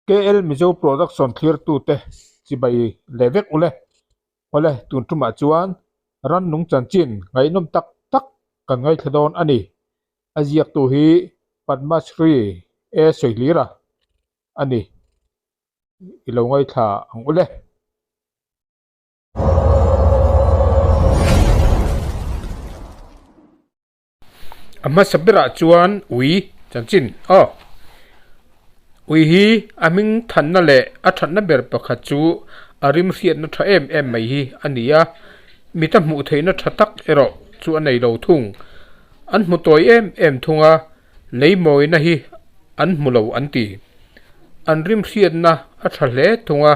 KL Mizo Production thlirtute chibai leh vek ule. Awle, tun tumah chuan rannung chanchin ngaihnawm tak tak kan ngaithla dawn a ni. A ziaktu hi Padma Shri A Sawihlira a ni. I lo ngaithla ang ule. A hmasa berah chuan ui chanchin aw ui hi a hming thanna leh a thatna ber pakhat chu a rim hriatna tha em em mai hi a ni a, mita hmuh theihna tha tak erawh chu a nei lo thung. An hmu tawi em em thung a, lei mawina hi an hmu lo an ti. An rim hriatna a tha hle thung a,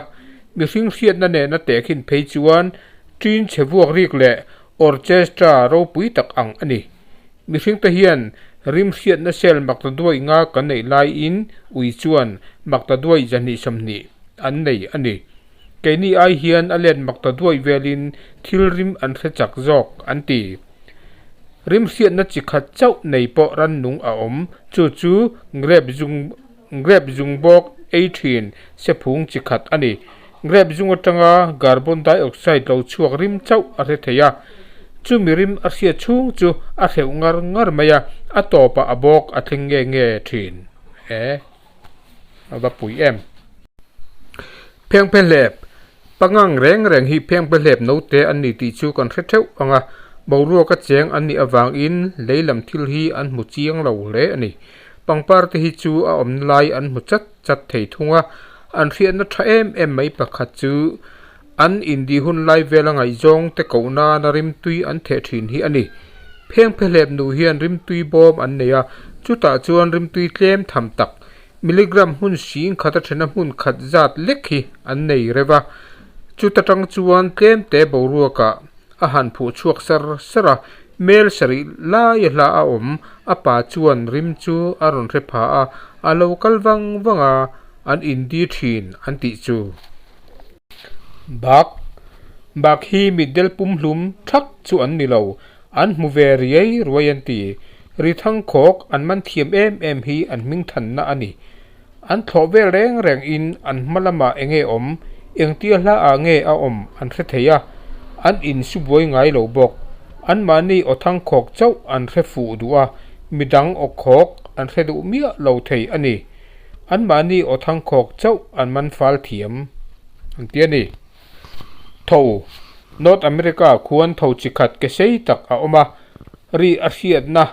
mihring hriatna nena tehkhin phei chuan ṭin chhe vuak rik leh Orchestra ropui tak ang a ni. Mihringte hian rim hriatna cell maktaduaih nga kan neih laiin ui chuan maktaduaih 220 an nei a ni. Keini ai hian a let maktaduaih velin thil rim an hre chak zawk an ti. Rim hriatna chi khat chauh nei pawh rannung a awm, chu chu grape zung Grape zung bawk ei thin sephung chi khat a ni. Grape zung atanga carbon dioxide lo chhuak rim chauh a hre thei a. Chumi rim a hriat chhung chu a hreuh ngar ngar mai a, a tawpah a bawk a thleng nge nge thin. E a va pui em. Phengphehlep, Pangang reng reng hi phengphehlep note an ni tih chu kan hre theuh ang a, boruaka cheng an nih avangin lei lam thil hi an hmu chiang lo hle a ni. Pangpar te hi chu a awmna lai an hmu chat chat thei thung a, an hriatna tha em em mai pakhat chu an indi hun lai vela ngaihzawng te koh nana rimtui an theh thin hi a ni. Phengphehlep nu hian rimtui bawm an nei a, chutah chuan rimtui tlem tham tak, milligram hmun sing khat a thena hmun khat zat lek hi an nei reuh a, chuta tang chuan tlem te boruakah A han phuh chhuak sar sar a, mel sarih lai a hla a awm, a pa chuan rim chu a rawn hre pha a, a lo kal vang vang a, an indi thin an tih chu. Bak bak hi mitdel pumhlum thak chu an ni lo, an hmu ve riai ruai an ti. Ri thangkhawk an man thiam em em hi an hming thanna a ni. An thlawh vel reng reng in an hma lamah enge awm, engtia hla ah nge a awm an hre thei a, an in su buai ngai lo bawk. Anmahni aw thang khawk chauh an hre fuh duh a, midang aw khawk an hre duh miah lo thei a ni. Anmahni aw thang khawk chauh an man fal thiam an ti a ni. Tho, North America khuan tho chi khat ke sei tak a awm a, ri a hriatna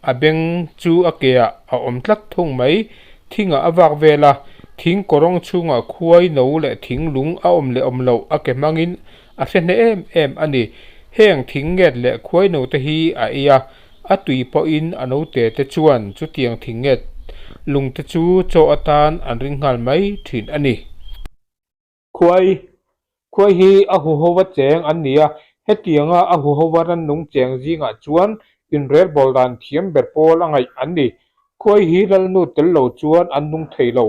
a beng chu a keah a awm tlat thung mai. Thingah a vak vel a, thing kawrawng chhungah khuai no leh thing lung a awm leh awm loh a ke hmangin a hre hne em em a ni. Heng thing nget leh khuai no te hi a ei a, a tui pawhin a note te chuan chutiang thing nget lung te chu chaw atan an ring nghal mai thin a ni. Khuai Khuai hi a huhova cheng an ni a, hetianga a huhova rannung cheng zingah chuan inrel bawl dan thiam ber pawl a ngaih an ni. Khuai hi lalnu tel lo chuan an nung thei lo.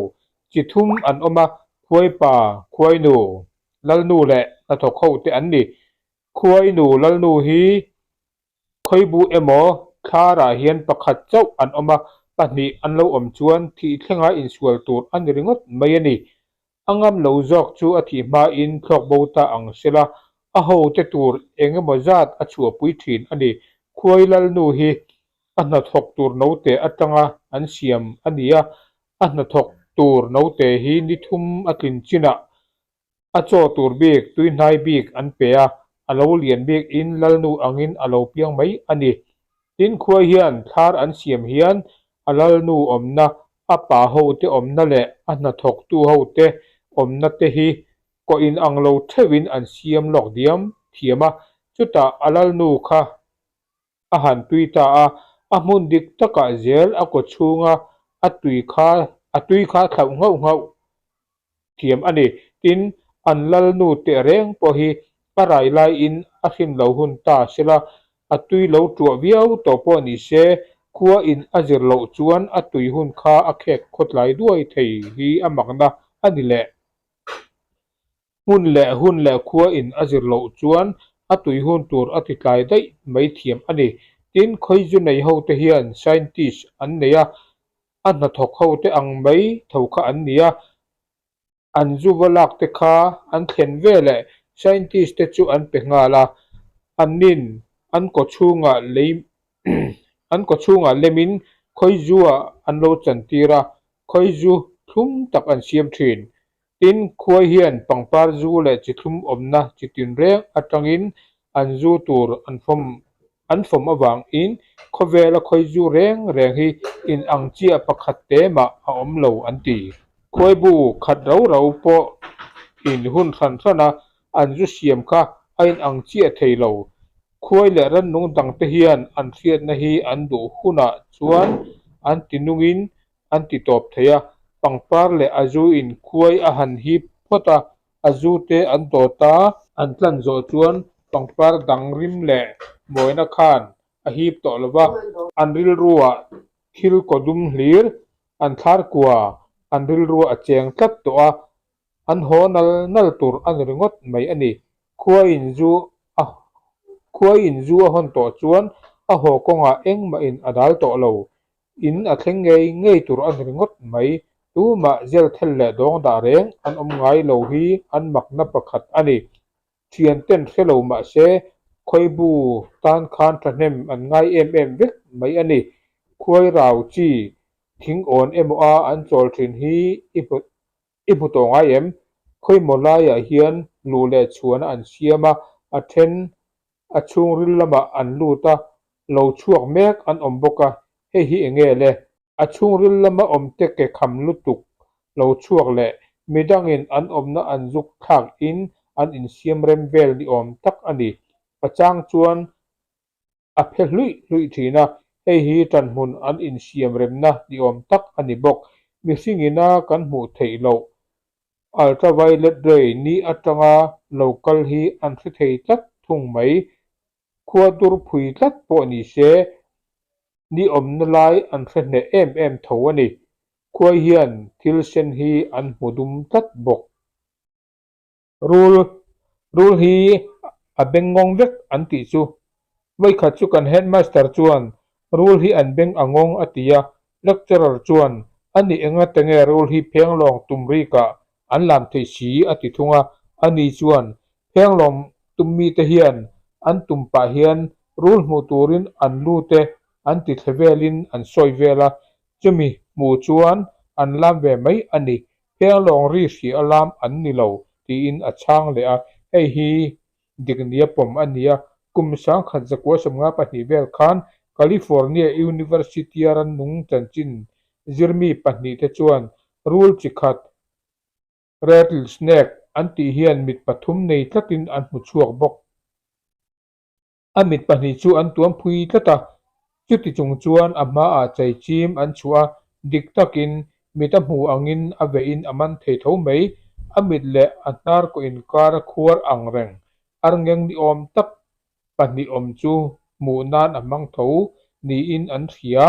Chi thum an awm a, khuai pa, khuai nu, lalnu leh hnathawk ho te an ni. Khuai nu lalnu hi Khawibu emaw thlarah hian pakhat chauh an awm a, pahnih an lo awm chuan thih thlenga insual tur a ni ringawt mai a ni. A ngam lo zawk chu a thih hmain thlawk bo ta ang sela, a hote tur eng emaw zat a chhuahpui thin a ni. Khuai Lalnu hi a hnathawk tur note atanga an siam a ni a, a hnathawk tur note hi ni thum a tlin chinah A chaw tur bik, tuihnai bik an pe a, a lo lian bik in lalnu angin a lo piang mai a ni. Tin khuai hian thlar an siam hian a lalnu awmna, a pa hote awmna leh a hnathawktu hote awmna te hi kawh in ang lo theuhin an siam lawk diam thiam a, chutah a lalnu kha a han tui ta a, a hmun dik takah zel a kaw chhunga a tui kha a tui kha thlauh nghauh nghauh thiam a ni. Tin, an lalnu teh reng pawh hi a rai laiin a hrin lo hun ta sela, a tui lo tuah viau tawh pawh ni se, khua in a zir loh chuan a tui hun kha a khek khawtlai duai thei hi a makna a ni leh. Hmun leh hun leh khua in a zir loh chuan a tui hun tur a ti tlai daih mai thiam a ni. Tin, khawizu nei ho te hian scientist an nei a, a hnathawk ho te ang mai tho kha an ni a. An zu va lak te kha an thlen veleh scientist te chu an pe nghal a, annin an kaw chhungah lei an kaw chhungah lemin khawizu ah an lo chantir a, khawizu thlum tak an siam thin. Tin, khuai hian pangpar zu leh chi thlum awmna chi tinreng atangin an zu tur an fawm an fawm avangin khawvela khawizu reng reng hi in ang chiah pakhat te mah a awm lo an ti. Khuaibu khat rau rau pawh in hun hran hran a an zu siam kha a in ang chiah thei lo. Khuai leh rannung dangte hian an hriatna hi an duh hunah chuan an ti nungin an ti tawp thei a, pangpar leh a zu in khuai a han hip phawt a, a zu te an dawt a, an tlan zawh chuan pangpar dang rim leh mawina khan a hip tawh lo va, an rilruah thil kaw dum hlir an thlar kua, an rilruah a cheng tlat tawh a, an haw nal nal tur a ni ringawt mai a ni. Khuaiin zu a Khuaiin zu a hawn tawh chuan a haw kawngah engmahin a dal tawh lo. In a thleng ngei ngei tur a ni ringawt mai. Tumah zel thel leh dawng dah reng an awm ngai lo hi an makna pakhat a ni. Thian ten hre lo mah se khawibu tan khan thahnem an ngai em em vek mai a ni. Khuai rau chi thing awn emaw a an chawl thin hi i hmu I hmu tawh ngai em? Khawimaw laiah hian luh leh chhuahna an siam a, a then a chhungril lamah an lut a, lo chhuak mek an awm bawk a, hei hi eng nge le? A chhungril lama awmte ke kham lutuk lo chhuak leh midangin an awmna an zuk thlak in an insiam rem vel ni awm tak a ni. A chang chuan a phe hluih hluih thin a, hei hi ṭanhmun an insiam remna ni awm tak a ni bawk. Mihring ina kan hmuh theih loh ultraviolet ray ni aṭanga lo kal hi an hre thei tlat thung mai. Khua dur phui tlat pawh ni se, ni awmna lai an hre hneh em em tho a ni. Khuai hian thil sen hi an hmu dum tlat bawk. Rul, Rul hi a beng ngawng vek an tih chu. Vawikhat chu kan headmaster chuan rul hi an beng a ngawng a ti a, lecturer chuan a ni enga te nge rul hi phenglawng tum rikah an lam thei si a ti thung a, ani chuan phenglawng tum mite hian an tum pah hian rul hmuh turin an lu te an ti thle velin an sawi vel a, chumi hmuh chuan an lam ve mai a ni. Phenglawng ri hri a lam an ni lo tiin a chhang leh a, hei hi dik nia pawm a ni a. Kum sangkhat zakua 52 vel khan California University-a rannung chanchin zirmi pahnihte chuan rul chi khat rattlesnake an tih hian mit pathum nei tlatin an hmu chhuak bawk. A mit pahnih chu an tuam phui tlat a, chuti chung chuan a hmaah chaichim an chhuah a, dik takin mit a hmu angin a vehin a man thei tho mai. A mit leh a hnar kaw inkar a khuar ang reng, arngeng ni awm tak pahnih awm chu hmuh nan a hmang tho niin an hria.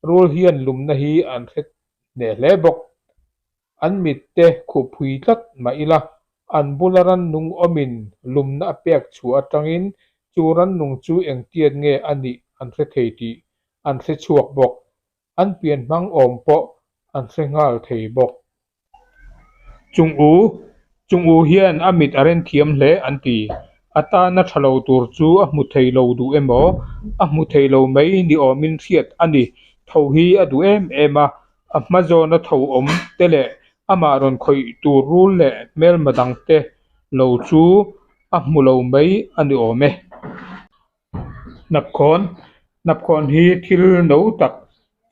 Rul hian lumna hi an hre hneh hle bawk. An mit te khuh phui tlat mah ila, an bula rannung awmin lumna a pek chhuah atangin chu rannung chu engtiat nge a nih an hre thei tih an hre chhuak bawk. An pian hmang awm pawh an hre nghal thei bawk. Chung u, Chung u hian a mit a ren thiam hle an ti. A tana tha lo tur chu a hmu thei lo duh emaw, a hmu thei lo mai ni awmin hriat a ni. Tho hi a duh em em a, A hma zawna tho awm te leh amah rawn khawih tur rul leh hmelma dang te lo chu a hmu lo mai a ni awm e. Hnapkhawn, Hnapkhawn hi thil no tak,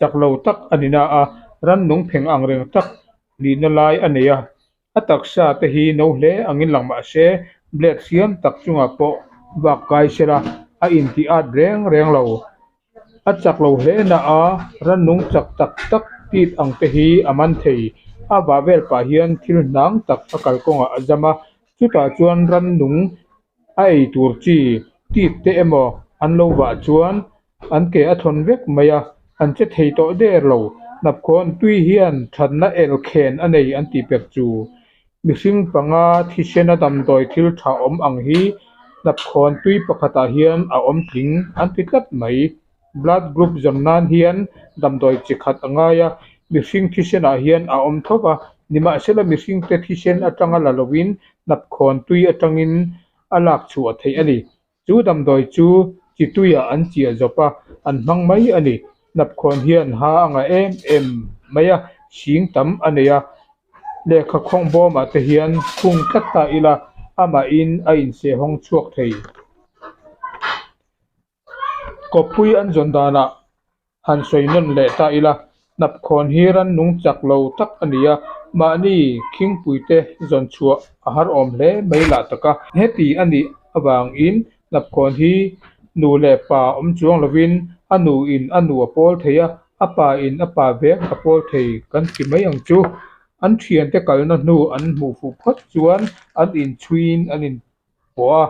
chak lo tak a ni na a, rannung pheng ang reng tak nihna lai a nei a. A taksa te hi no hle angin lang mah se, blade hriam tak chungah pawh vak kai sela a intih at reng reng lo. A chak lo hle na a, rannung chak tak tak tit ang te hi a man thei. A vah vel pah hian thil hnang tak a kalkawngah a zam a, chutah chuan rannung a ei tur chi tit te emaw an lo vah chuan an ke a thawn vek mai a, an che thei tawh der lo. Hnapkhawn tui hian thatna elkhen a nei an tih pek chu. Mihring panga thisena damdawi thil tha awm ang hi hnapkhawn tui pakhatah hian a awm tling an ti tlat mai. Blood group zawn nan hian damdawi chi khat a ngai a, mihring thisenah hian a awm tho va. Nimahsela mihringte thisen atanga la lovin hnapkhawn tui atangin a lak chhuah theih a ni. Chu damdawi chu chi tuiah an chiah zawp a, an hmang mai a ni. Hnapkhawn hian ha a ngah em em mai a, sing tam a nei a. Lehkha khawng bawmah te hian khung tlat ta ila, amahin a insehhawng chhuak thei. Kawppui an zawn danah han sawi nawn leh ta ila, hnapkhawn hi rannung chak lo tak a ni a, mahni khingpuite zawn chhuah a har awm hle mai lah tak a. Heti a nih avangin hnapkhawn hi nu leh pa awm chuang lovin a nuin a nu a pawl thei a, a pain a pa vek a pawl thei kan ti mai ang chu. An thiante kalna hnu an hmuh fuh phawt chuan an inchhuiin an in pawh a,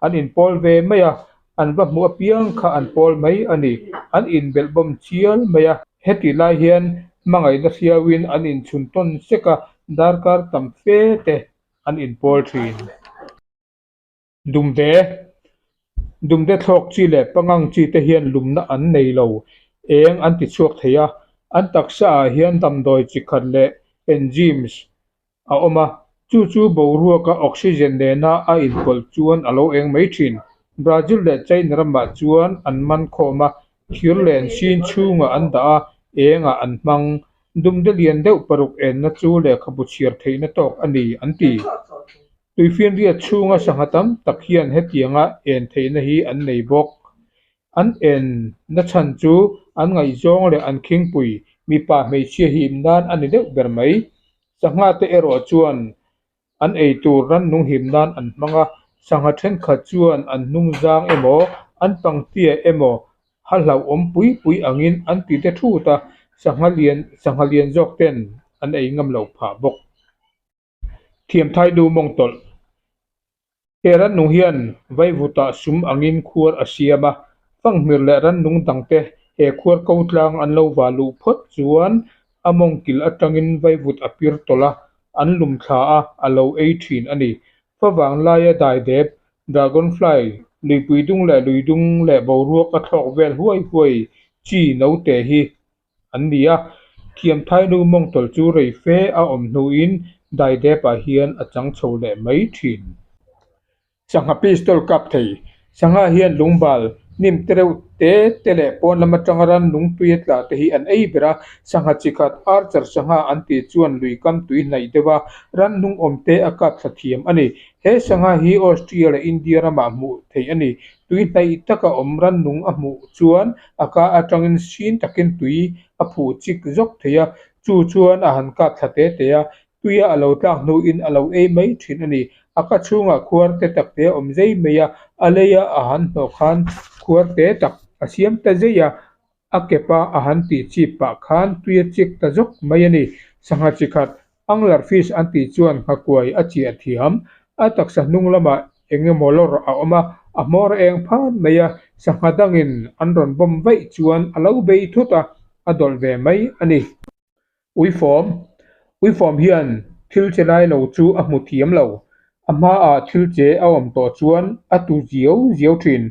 an inpawl ve mai a, an va hmuh apiang kha an pawl mai a ni. An inbelh bawm chial mai a. Hetih lai hian hmangaihna hriauin an inchhun tawn sek a, darkar tam fe te an inpawl thin. Dumde, Dumde thlawk chi leh pangang chi te hian lumna an nei lo, eng an ti chhuak thei a, an taksa ah hian damdawi chi khat leh enzymes a awm a, chu chu boruaka oxygen nena a inpawlh chuan a lo eng mai thin. Brazil leh China ramah chuan an man khawm a, thir len sin chhungah an dah a, engah an hmang. Dumde lian deuh paruk enna chu lehkhabu chhiar theihna tawk a ni, an ti. Tuifinriat chhunga sangha tam tak hian hetianga en theihna hi an nei bawk. An en na chhan chu an ngaihzawng leh an khingpui mipa hmeichhia him nan a ni deuh ber mai. Sangha te erawh chuan an ei tur rannung him nan an hmang a, sangha thenkhat chuan an hnung zang emaw, an pangtia emaw ha hlauhawm pui pui angin an ti te thut a, sangha lian sangha lian zawk ten an ei ngam lo phah bawk. Thiamthai nu mawng tawlh. He rannung hian vaivutah sum angin khuar a siam a, fanghmir leh rannung dangte he khuar ko tlang an lo va luh phawt chuan a mawng kil atangin vaivut a pir tawlh a, an lum thla a, a lo ei thin a ni. Favang laia daidep, dragonfly, luipui dung leh lui dung leh boruak a thlawk vel huai huai chi note hi an ni a, Thiamthainu mawngtawlh chu rei fe a awm hnuin daidep-ah hian a chang chho leh mai thin. Sangha pistol kap thei. Sangha hian lungbal, hnim te reuh te te leh pawn lam atanga rannung tui a tla te hi an ei ber a, sangha chi khat archer sangha an tih chuan lui kam tui hnaih deuh a, rannung awm te a kap thla thiam a ni. He sangha hi Austria leh India ramah hmuh theih a ni. Tui hnaih taka awm rannung a hmuh chuan a ka atangin sin takin tui a phuh chik zawk thei a, chu chuan a han kap thla te te a, tuia a lo tlak hnuin a lo ei mai thin a ni. A ka chhungah khuar te tak te a awm zei mai a, a leia a han hnawh khan khuar te tak a siam ta zei a, A kepa a han tih chip pah khan tui a chik ta zawk mai a ni. Sangha chi khat, angler fish an tih chuan nghakuai a chiah thiam. A taksa hnung lamah eng emaw lawr a awm a, a hmawr a eng phan mai a, sangha dangin an rawn bawm vaih chuan a lo bei thut a, a dawlh ve mai a ni. Uifawm, Uifawm hian thil che lai lo chu a hmu thiam lo. A hmaah thil che a awm tawh chuan a tu ziau ziau thin.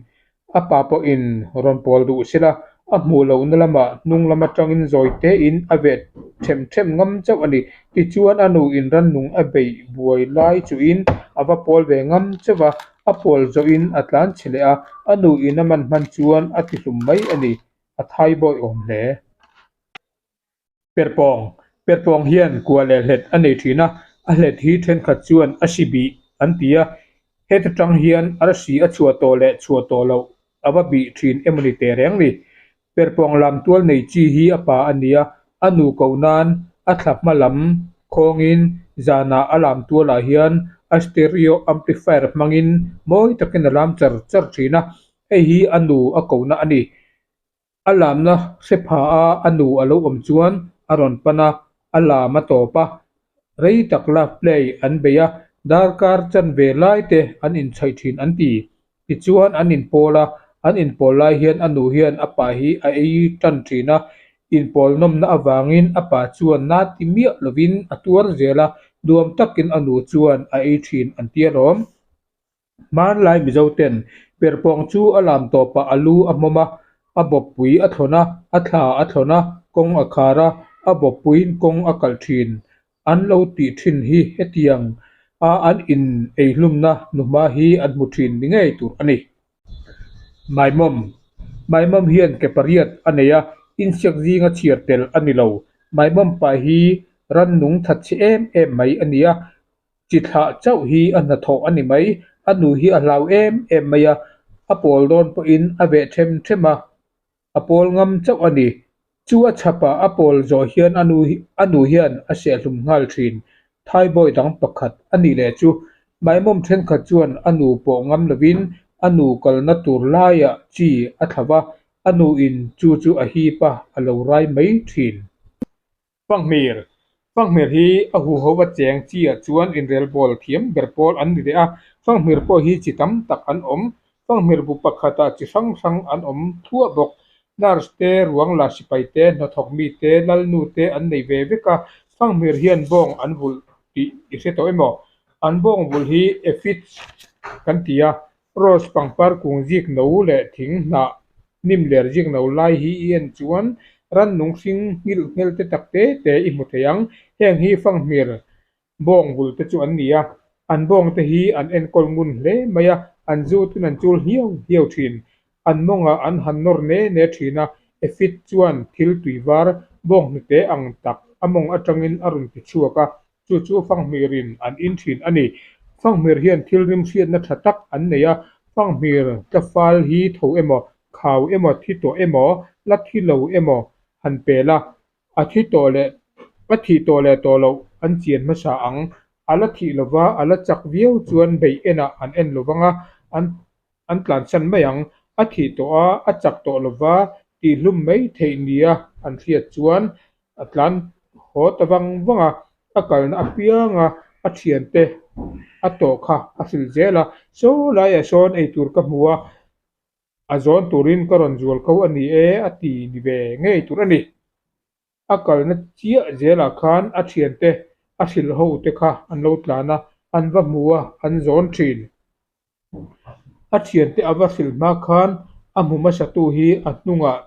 A pa pawhin rawn pawl duh sela, a hmuh lohna lamah hnung lam atangin zawi tein a veh them them ngam chauh a ni. Tichuan a nuin rannung a beih buai lai chuhin a va pawl ve ngam chauh a, a pawl zawhin a tlan chhe leh a, a nuin a man hman chuan a tihlum mai a ni. A thai bawi awm hle. Perpawng, Perpawng hian kua leh hlet a nei thin a, a hlet hi thenkhat chuan a si bih an ti a, heta tang hian arsi a chhuah tawh leh chhuah tawh loh a va bih thin emaw ni teh reng ni. Perpawng lam tual nei chi hi a pa a ni a, a nu koh nan a thla hma lam khawngin zanah a lam tualah hian a stereo amplifier hmangin mawi takin a lam char char thin a, hei hi a nu a kohna a ni. A lamna hre pha a a nu a lo awm chuan a rawn pan a, a lam a tawp a, rei tak love play an bei a, darkar chanve lai te an inchhaih thin an ti. Tichuan an inpawl a, an inpawl lai hian a nu hian a pa hi a ei tan thin a, inpawl nawmna avangin a pa chuan na ti miah lovin a tuar zel a, nuam takin a nu chuan a ei thin an ti alawm. Hmanlai Mizoten perpawng chu a lam tawpah a lu a hmawm a, a bawppui a thlawn a, a thla a thlawn a, kawng a khar a, a bawppuiin kawng a kalh thin. An lo tih thin hi hetiang a an in eihlumna hnuhma hi an hmu thin ni ngei tur a ni. Maimawm, Maimawm hian ke pariat a nei a, insiak zinga chhiar tel a ni lo. Maimawm pa hi rannung thatchhe em em mai a ni a, chi thlah chauh hi a hnathawh a ni mai. A nu hi a hlau em em mai a, a pawl dawn pawhin a veh them them a, A pawl ngam chauh a ni. Chu a chhapah a pawl zawh hian a nu a nu hian a sehhlum nghal thin. Thaibawi dang pakhat a nih leh chu Maimawm thenkhat chuan a nu pawh ngam lovin a nu kalna tur laiah chi a thla va, a nuin chu chu a hip a, a lo rai mai thin. Fanghmir, Fanghmir hi a huho a cheng chi ah chuan inrel bawl thiam ber pawl an ni leh a, fanghmir pawh hi chi tam tak an awm. Fanghmir bu pakhat ah chi hrang hrang an awm thluah bawk. Nurse te, ruang la sipai te, hnathawk mi te, lalnu te an nei ve vek a, fanghmir hian bawng an vulh tih i hre tawh emaw? An bawng vulh hi aphids kan ti a, Rose pangpar kung zik no leh thing hnah hnim ler zik no lai hi i en chuan rannung hring nghilh nghel te tak te te i hmu thei ang. Heng hi fanghmir bawng vul te chu an ni a, an bawng te hi an enkawl ngun hle mai a, an zutin an chul hiau hiau thin. An mawngah an han nawr ne ne thin a, Efit chuan thil tui var bawng hnute ang tak a mawng atangin a rawn ti chhuak a, Chu chu fanghmirin an in thin a ni. Fanghmir hian thil rim hriatna tha tak an nei a, fanghmir tlafal hi tho emaw, khau emaw, thi tawh emaw, la thi lo emaw han pel a, a thi tawh leh a thih tawh leh tawh loh an chian hmasa ang. A la thih lova a la chak viau chuan beih enah an en lo vang a, an an tlansan mai ang. A thih tawh a, a chak tawh lova tihhlum mai theih nia an hriat chuan A tlan haw ta vang vang a, a kalna apianga a thiante a tawh kha a hrilh zel a, Saw laiah sawn eitur ka hmu a, a zawn turin ka rawn zual ko a ni e a ti ni ve ngei tur a ni. A kalna chiah zelah khan a thiante a hrilh ho te kha an lo tlan a, an va hmu a, an zawn thin. A thiante a va hrilh hma khan a hmu hmasatu hi a hnungah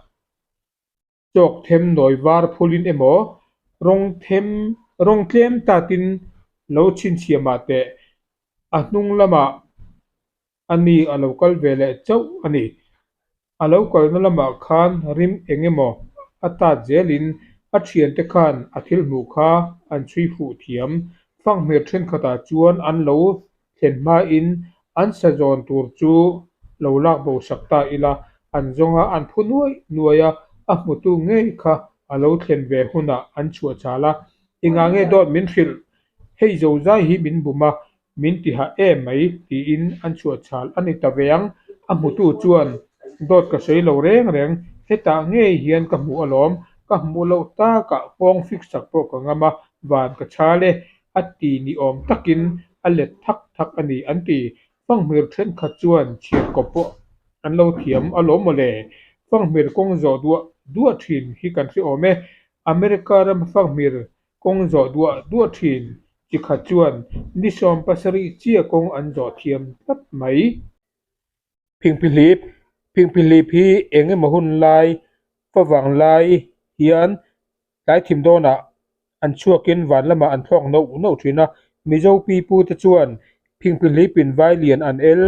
Chawk them nawi var phulin emaw, rawng them rawng tlem tatin lo chhinchhiah mah teh, a hnung lamah a ni a lo kal ve leh chauh a ni. A lo kalna lamah khan rim eng emaw a tat zelin a thiante khan a thil hmuh kha an chhui fuh thiam. Fanghmir thenkhatah chuan an lo thlen hmain an sa zawn tur chu lo lak bo sak ta ila, an zawng a, an phu nuai nuai a, a hmutu ngei kha a lo thlen ve hunah an chhuah chal a, Engah nge dawt min hrilh? Hei zozai hi min bum a, min ti hah em mai tiin an chhuah chal a ni ta ve ang. A hmutu chuan dawt ka sawi lo reng reng, hetah ngei hian ka hmu alawm, ka hmuh loh takah nghawng fik sak pawh ka ngam a, van ka chal e, a ti ni awm takin a let thak thak a ni an ti. Fanghmir thenkhat chuan chhiarkawp pawh an lo thiam alawm maw le? Fanghmir kawng zawh duah duah thin hi kan hre awm e. America rama fanghmir kawng zawh duah duah thin chi khat chuan ni 70 chiah kawng an zawh thiam tlat mai. Phingphihlip, Phingphihlip hi eng emaw hun lai, favang lai hian tlai thim dawnah an chhuakin van lamah an thlawk noh noh thin a. Mizo pi pu te chuan phingphihlipin vai lian an el,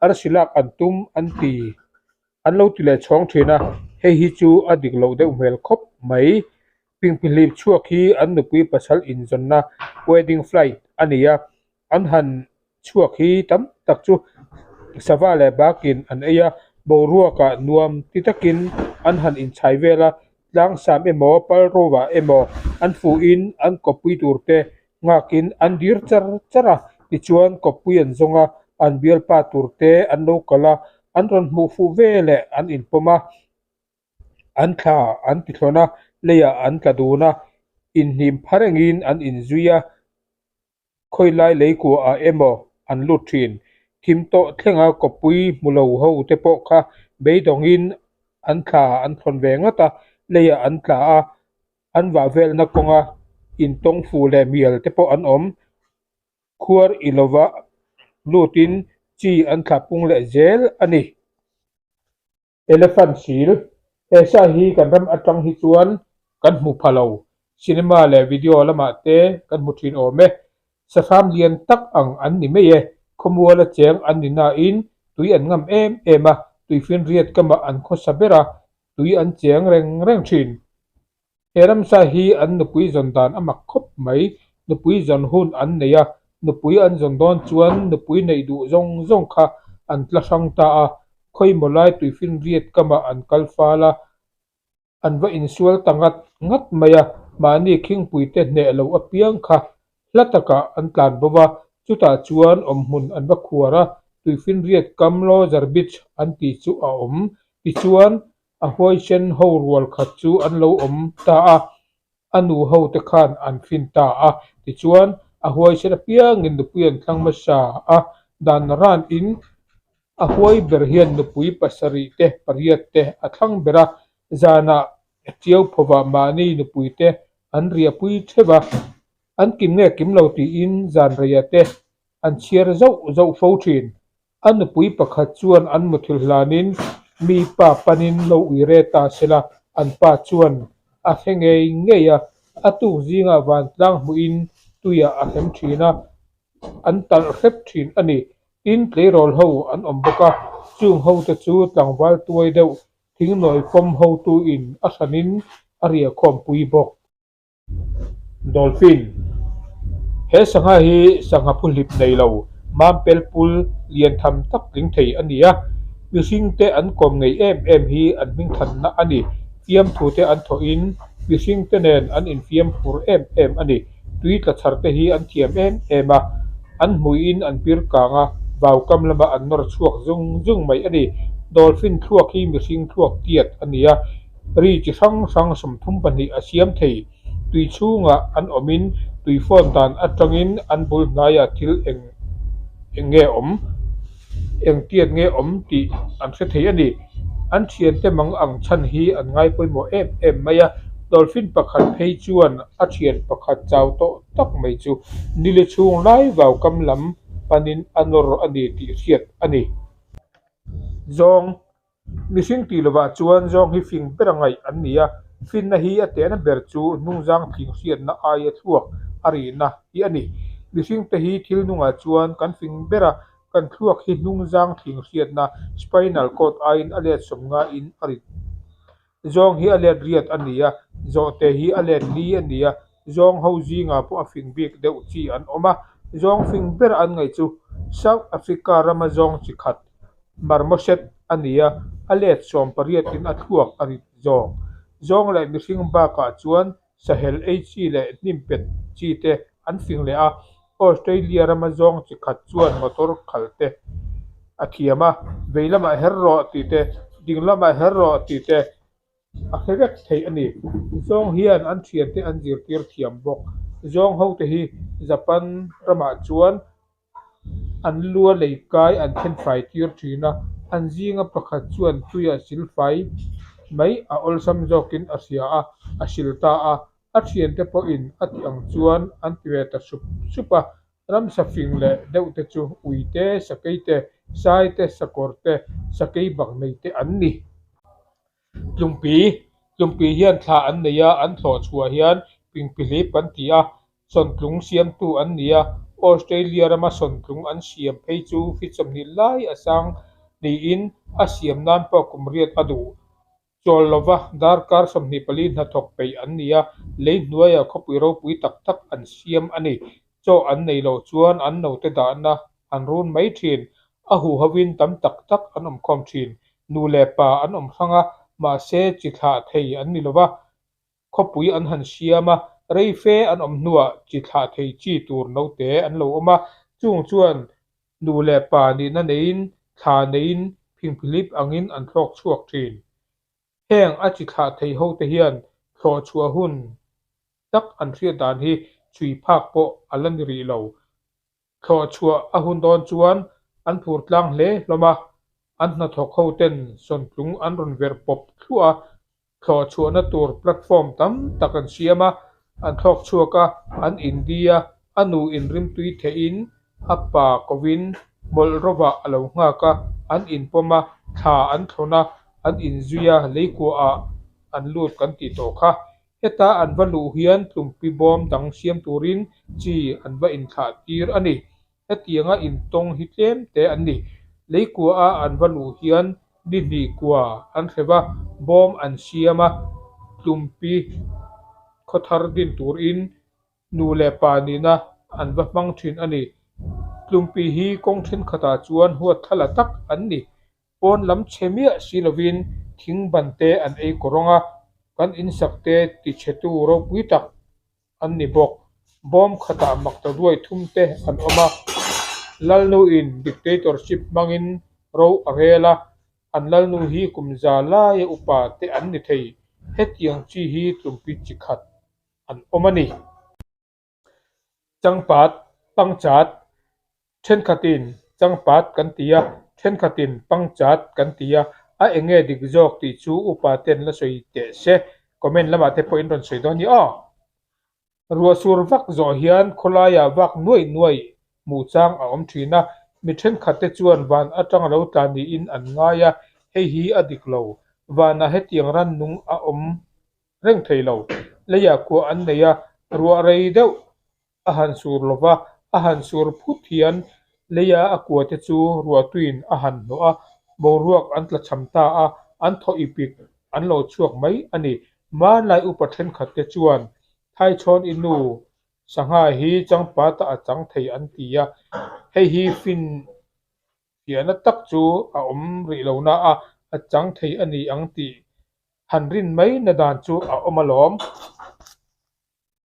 arsi lak an tum an ti an lo ti leh chhawng thin a, hei hi chu a dik loh deuh hmel khawp mai. Phingphihlip chhuak hi an nupui pasal inzawnna wedding flight a ni a, an han chhuak hi tam tak chu sava leh bakin an ei a, boruakah nuam ti takin an han inchhai vel a, tlangsam emaw pal rovah emaw an fuhin an kawppui tur te nghakin an dir char char a, tichuan kawppui an zawng a, an bialpa tur te an lo kal a, an rawn hmuh fuh ve leh an inpawm a. An thla an ti thlawn a, leiah an tla dun a, inhnim pha rengin an inzui a, khawilai leikuaah emaw an lut thin. Thim tawh thlenga kawppui hmu lo ho te pawh kha beidawngin an thla an thlawn ve ngat a, leiah an tla a, an vah velna kawnga intawng fuh leh mial te pawh an awm. Khuar i lova lutin chi an thla pung leh zel a ni. Elephant sil, He sa hi kan ram atang hi chuan kan hmu pha lo. Cinema leh video lamah te kan hmu thin awm e. Sahram lian tak ang an ni mai e. Khawmuala cheng an ni nain tui an ngam em em a, tuifinriat kamah an khawsa ber a, tui an cheng reng reng thin. He ramsa hi an nupui zawn dan a mak khawp mai. Nupui zawn hun an nei a, nupui an zawn dawn chuan nupui neih duh zawng zawng kha an tla hrang ta a, khawimaw lai tuifinriat kamah an kal fal a, an va insual ta ngat ngat mai a, mahni khingpuite hneh lo apiang kha hla takah an tlan bo va, chutah chuan awmhmun an va khuar a, tuifinriat kam Lozar Beach an tih chu a awm. Tichuan, A huaisen ho rual khat chu an lo awm ta a, a nu ho te khan an fin ta a. Tichuan, a huaisen apiangin nupui an thlang hmasa a, dan ran in a huai ber hian nupui pasarih te pariat te a thlang ber a, zanah tiau phovah mahni nupui te an riahpui theuh a, an kim nge kim lo tiin zan reiah te an chhiar zauh zauh fo thin. A nupui pakhat chuan an muthilh hlanin mi pa panin lo uire ta sela, an pa chuan a hre ngei ngei a, a tuk zingah vantlang hmuhin tuiah a hrem thin a, an talh hrep thin a ni. Tin, tleirawl ho an awm bawk a, chung hote chu tlangval tuai deuh thingnawi fawm hotuin a hranin a riahkhawmpui bawk. Dolphin, He sangha hi sangha phuhlip nei lo, mampel pul lian tham tak tling thei a ni a. Mihring te an kawm ngei em em hi an hmingthanna a ni. Fiamthu te an thawhin mihring te nen an infiam phur em em a ni. Tui tla chhar te hi an thiam em em a, an hmuiin an pir kang a, vaukam lamah an nawr chhuak zung zung mai a ni. Dolphin thluak hi mihring thluak tiat a ni a. Ri chi hrang hrang 32 a siam thei. Tui chhungah an awmin tui fawn dan atangin an bul hnaiah thil eng eng nge awm, eng tiat nge awm tih an hre thei a ni. An thiante mang ang chhan hi an ngai pawimawh em em mai a. Dolphin pakhat phei chuan a thian pakhat chau tawh tak mai chu nili chhung lai vaukam lam panin a nawr a ni tih hriat a ni. Zawng Mihring tih lovah chuan zawng hi fing ber a ngaih an ni a, finna hi a tehna ber chu hnungzang thing hriatna aia thluak a rihna hi a ni. Mihringte hi thil nungah chuan kan fing ber a, kan thluak hi hnungzang thing hriatna, spinal cord, aiin a let sawmngain a rit. Zawng hi a let riat a ni a, zawhte hi a let li a ni a, zawng ho zingah pawh a fing bik deuh chi an awm a, zawng fing ber an ngaih chu South Africa rama zawng chi khat Marmoset a ni a, a let 18 in a thluak a rit zawk. Zawng leh mihring bakah chuan sahel ei chi leh hnim pet chi te an fing leh a, Australia rama zawng chi khat chuan motor khal te a thiam a, vei lamah her rawh tih te, ding lamah her rawh tih te a hre vek thei a ni. Zawng hian an thiante an zirtir thiam bawk. Zawng hote hi Japan ramah chuan An lua lei kai an thenfai tir thin a, an zinga pakhat chuan tuia silfai mai a awlsam zawkin a hria a, a sil ta a. A thiante pawhin a tih ang chuan an ti ve ta sup sup a. Ramsa fing leh deuh te chu ui te, sakei te, sai te, sakawr te, sakei bak nei te an ni. Tlumpi, Tlumpi hian thla an nei a, an thlawh chhuah hian pingpihlip an ti a, sawntlung siamtu an ni a, Australia rama sawntlung an siam phei chu feet 20 lai a sang niin a siam nan pawh kum riat a duh. Chawl lova darkar 24 hnathawk peih an ni a, lei hnuaiah khawpui ropui tak tak an siam a ni. Chaw an nei loh chuan an note dahna an run mai thin. A huhovin tam tak tak an awm khawm thin. Nu leh pa an awm hrang a, mahse chi thlah thei an ni lova. Khawpui an han siam a, rei fe an awm hnuah chi thlah thei chi tur note an lo awm a. Chung chuan nu leh pa nihna neiin, thla neiin, phingphilip angin an thlawk chhuak thin. Heng a chi thlah thei hote hian thlawh chhuah hun tak an hriat dan hi chhui phak pawh a la ni rih lo. Thlawh chhuah a hun dawn chuan an phur tlang hle hlawm a, an hnathawk ho ten sawntlung an rawn verh pawp thluah a, thlawh chhuahna tur platform tam tak an siam a, an thlawk chhuak a, an indi a, a nu inrimtui theihin a pa kovin hmawlh rovah a lo nghak a, an inpawm a, thla an thlawn a, an inzui a, leikuaah an lut kan tih tawh kha. Heta an va luh hian tlumpi bawm dang siam turin chi an va inthlah tir a ni. Hetianga intawng hi tlem te an ni. Leikua a an va luh hian ni hnih kua an hre va, bawm an siam a, tlumpi khawthar din turin nu leh pa nihna an va hmang thin a ni. Tlumpi hi kawng thenkhatah chuan huatthlala tak an ni. Pawn lam chhe miah si lovin thing ban te an ei kawrawng a, kan insak te tichhetu ropui tak an ni bawk. Bawm khatah makta duai thum te an awm a, Lalnuin dictatorship hmangin ro a rel a, an Lalnu hi kum za laia upa te an ni thei. Hetiang chi hi tlumpi chi khat an awm a ni. Changpat, pangchat, Thenkhatin changpat kan ti a, thenkhatin pangchat kan ti a, a eng nge dik zawk tih chu upa ten la sawi teh se, comment lamah te pawhin rawn sawi dawn ni aw. Ruah sur vak zawh hian khawlaiah vak nuaih nuaih hmuh chang a awm thin a, mi thenkhat te chuan van atang a lo tla niin an ngai a, hei hi a dik lo. Vanah hetiang rannung a awm reng thei lo. Leiah kuah an nei a, ruah rei deuh a han sur lo va, a han sur phut hian leia a kua te chu ruahtuiin a han hnawh a, boruak an tla cham ta a, an thaw ipik an lo chhuak mai a ni. Hmanlai upa thenkhat te chuan Thaichhawn i nu sangha hi changpata a chang thei an ti a, hei hi fin fiahna tak chu a awm rih lo na a, a chang thei a ni ang tih han rin mai na dan chu a awm alawm.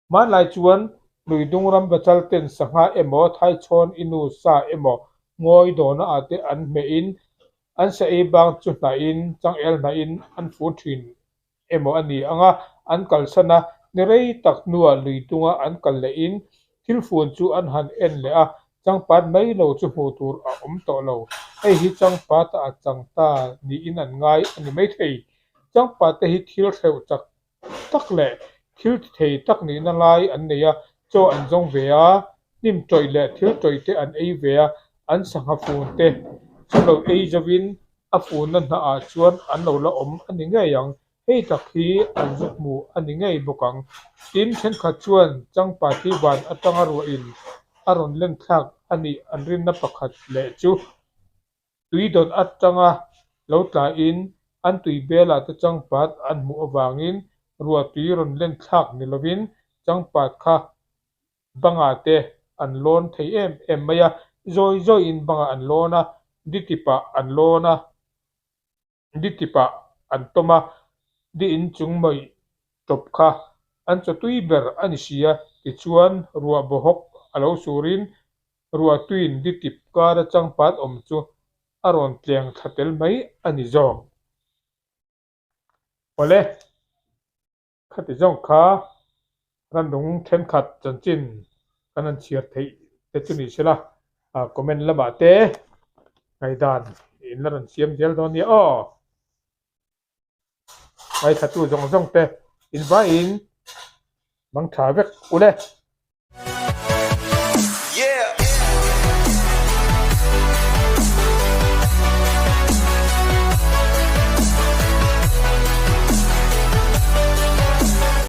Hmanlai chuan Luidung ram bachal ten sangha emaw Thaichhawn i nu sa emaw ngawi dawhna ah te an hmeh in an sa ei bang chu hnahin changel hnahin an fun thin emaw a ni ang a, an kalsan a, ni rei tak hnuah lui dunga an kal lehin thil fun chu an han en leh a, changpat mai lo chu hmuh tur a awm tawh lo. Hei hi changpata a chang ta niin an ngai a ni maithei. Changpate hi thil hreuh chak tak leh thil ti thei tak nihna lai an nei a, chaw an zawng ve a, hnim tawih leh thil tawih te an ei ve a, an sangha fun te chu lo ei zovin a funna hnah ah chuan an lo la awm a ni ngei ang, hei tak hi an zu hmu a ni ngei bawk ang. Tin, thenkhat chuan changpat hi van atanga ruahin a rawn len thlak a nih an rinna pakhat leh chu tui dawn atanga lo tlain an tui belah te changpat an hmuh avangin ruah tui rawn len thlak ni lovin changpat kha Bangah te an lawn thei em em mai a, zawi zawiin bangah an lawn a, di tipah an lawn a, di tipah an tawm a, di inchung mawih tawp kha an chaw tui ber a ni si a, tichuan ruah bawhawk a lo surin ruah tuiin di tip kara changpat awm chu a rawn tleng thla tel mai a ni zawk. Awle. Khati zawng kha rannung thenkhat chanchin kan han chhiar theih te chu ni sela, comment lamah te ngaihdan in la rawn siam zel dawn nia aw. Ngaithla tu zawng zawng te in vaiin mang tha vek ule.